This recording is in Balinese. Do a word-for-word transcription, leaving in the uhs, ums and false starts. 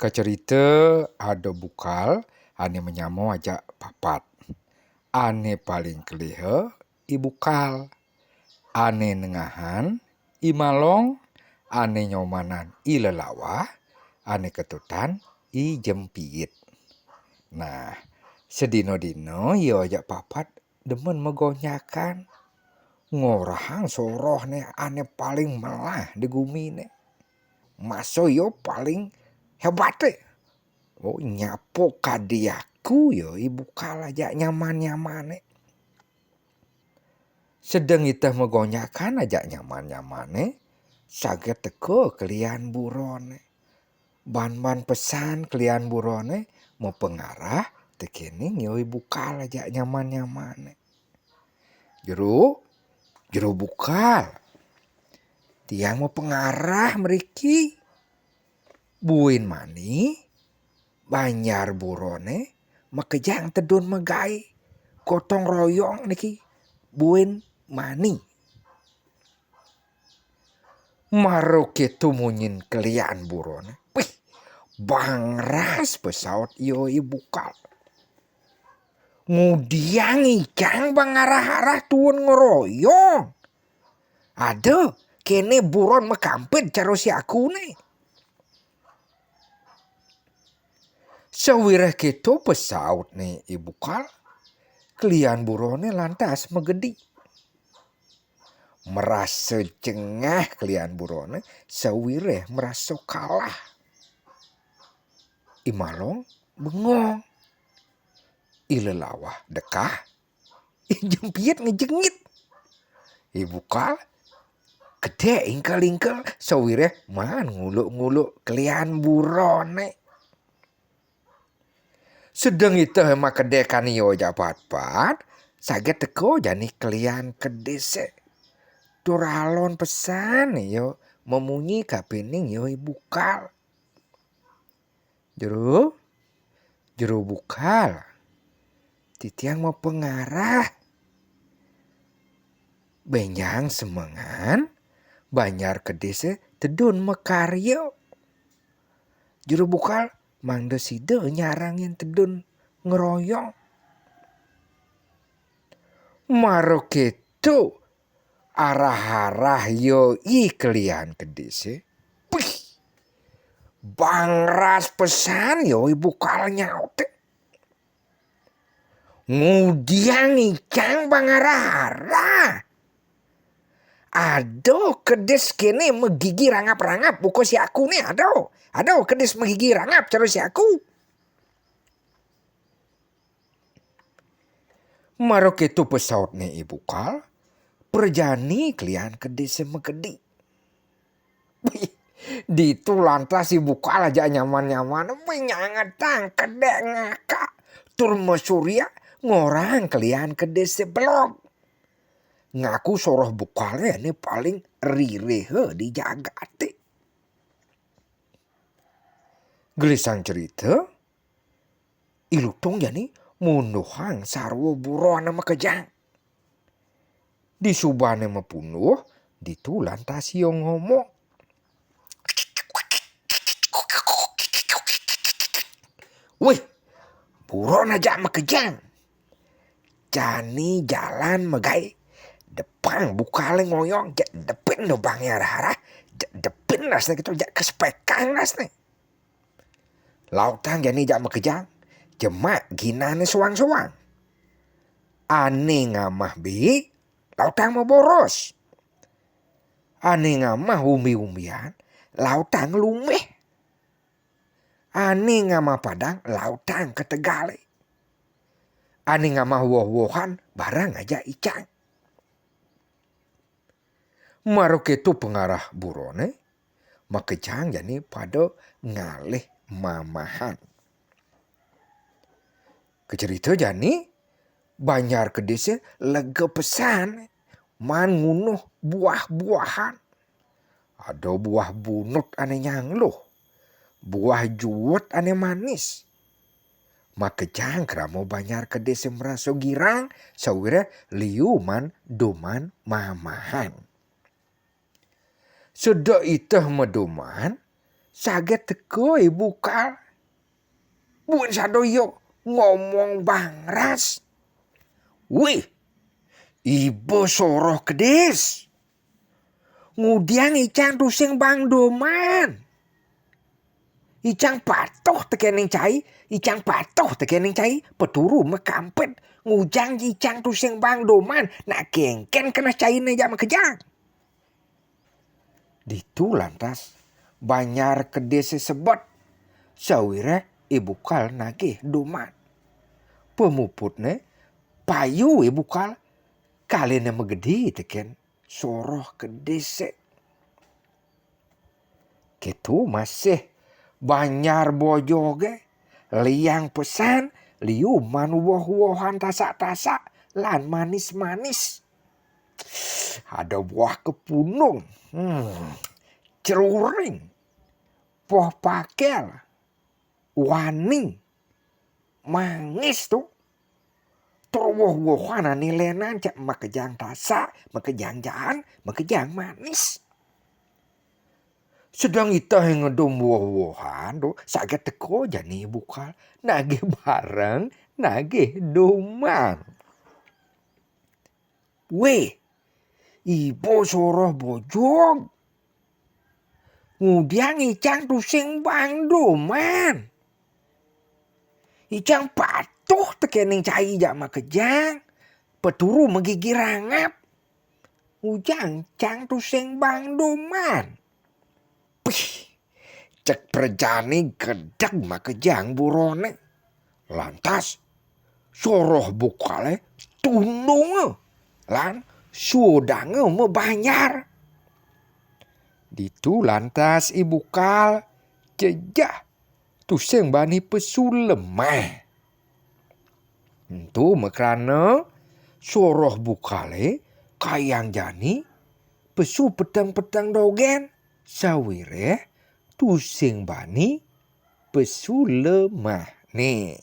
Kacerita ada bukal ane manyama ajak papat. Ane paling keliha I Bukal. Ane nengahan I Malong, ane nyomanan I Lelawah, ane ketutan I Jempiit. Nah, sedina-dina ia ajak papat demen magonjakan, ngorahang sorohne ane paling melah di gumine. Maso ia paling hebate. Oh, nyapo kadi aku ia I Bukal ajak nyaman-nyamane. Sedeng iteh magonjakan ajak nyaman-nyamane, saget teka kelian burone. Ban-ban pesan kelian burone mapengarah tekening ia I Bukal ajak nyaman-nyamane. Jero, jero Bukal. Tiang mapengarah mriki. Buin mani, banjar burone makejang tedun magae gotong royong niki buin mani. Mara keto munyin kelian burone. Wih, bangras pesaut ia I Bukal. Ngudiang icang bang arah-arah tuun ngeroyong. Ada, kene buron makampid cara si aku ne. Sawireh keto pesautne I Bukal, kelian burone lantas magedi. Marasa jengah kelian burone sawireh marasa kalah. I Malong bengong. I Lelawah dekah. I Jempiit ngejengit. I Bukal kedek ingkel-ingkel sawireh maan nguluk-nguluk kelian burone. Sedeng iteh makedekan ia ajak papat, saget teka jani kelian kedise. Tur alon pesan ia mamunyi kapining ia I Bukal. Jero, jero Bukal. Titiang mapengarah. Benjang semengan, banjar kedise tedun makarya. Jero Bukal mangda sida nyarengin tedun ngeroyong. Mara keto arah-arah ia I kelian kedise. Pih. Bangras pesan ia I Bukal nyaute. Ngudiang icang bang arah-arah. Ada kedis kene magigi rangap-rangap buka si aku ne, ada. Ada kedis magigi rangap cara si aku. Mara keto pesautne I Bukal, prajani kelian kedise magedi. Ditu lantas I Bukal ajak nyaman-nyaman, menyangetang kedek ngakak, tur masurya ngorang kelian kedise belog. Ngaku soroh Bukale ene paling rireha di jagate. Gelisang cerita, I Lutung jani munduhang sarwa buron makejang. Disubane mapunduh, ditu lantas ia ngomong. Wih, buron ajak makejang. Jani jalan magae. Depang Bukale ngoyong, jak depin lubang arah-arah, jak depin rasne gitu, jak kespekang rasne. Lautang jani jak makejang, jemak ginane suang-suang. Ane ngamah be, lautang maboros. Ane ngamah umbi-umbian, lautang lumeh. Ane ngamah padang, lautang ka tegale. Ane ngamah woh-wohan, barang ajak icang. Mara keto pangarah burone, makejang jani pada ngalih mamahan. Kacerita jani, banjar kedise lega pesan, maan ngunuh buah-buahan. Ada buah bunut ane nyangluh, buah juwet ane manis. Makejang krama banjar kedise marasa girang, sawireh liu maan duman mamahan. Sedek iteh maduman, Saget teka I Bukal. Buin sada ia ngomong bangras. "Wih, iba Soroh Kedis. Ngudiang icang tusing bang doman. Icang patuh tekening cai, icang patuh tekening cai, peturu makampet, ngujang icang tusing bang doman, nak kengken keneh caine jak makejang." Ditu lantas Banjar Kedis sebet, sawireh I Bukal nagih doman. Pamuputne payu I Bukal, kalene magedi teken Soroh Kedis. Keto masih Banjar Bojoge, liang pesan, liu man woh-wohan tasak-tasak, lan manis-manis. Ada buah kepunung, hmm, ceruring, poh pakel, wani, mangis tu. Tur woh-wohan ane lenan cak makejang tasak, makejang jaan, makejang manis. Sedeng iteh ngedum woh-wohan tu, saget teka jani I Bukal, nagih bareng, nagih doman. "Weh, iba Soroh Bojog. Ngudiang icang tusing bang doman. Icang patuh tekening cai jak makejang, peturu magigi rangap. Ngujang icang tusing bang doman." Pih, cek prajane gedeg makejang burone. Lantas Soroh Bukale tundunga lan sudange mabanjar. Ditu lantas I Bukal jejeh tusing bani pesu lemah. Ento makrana Soroh Bukale kayang jani pesu peteng-peteng dogen, sawireh tusing bani pesu lemahne.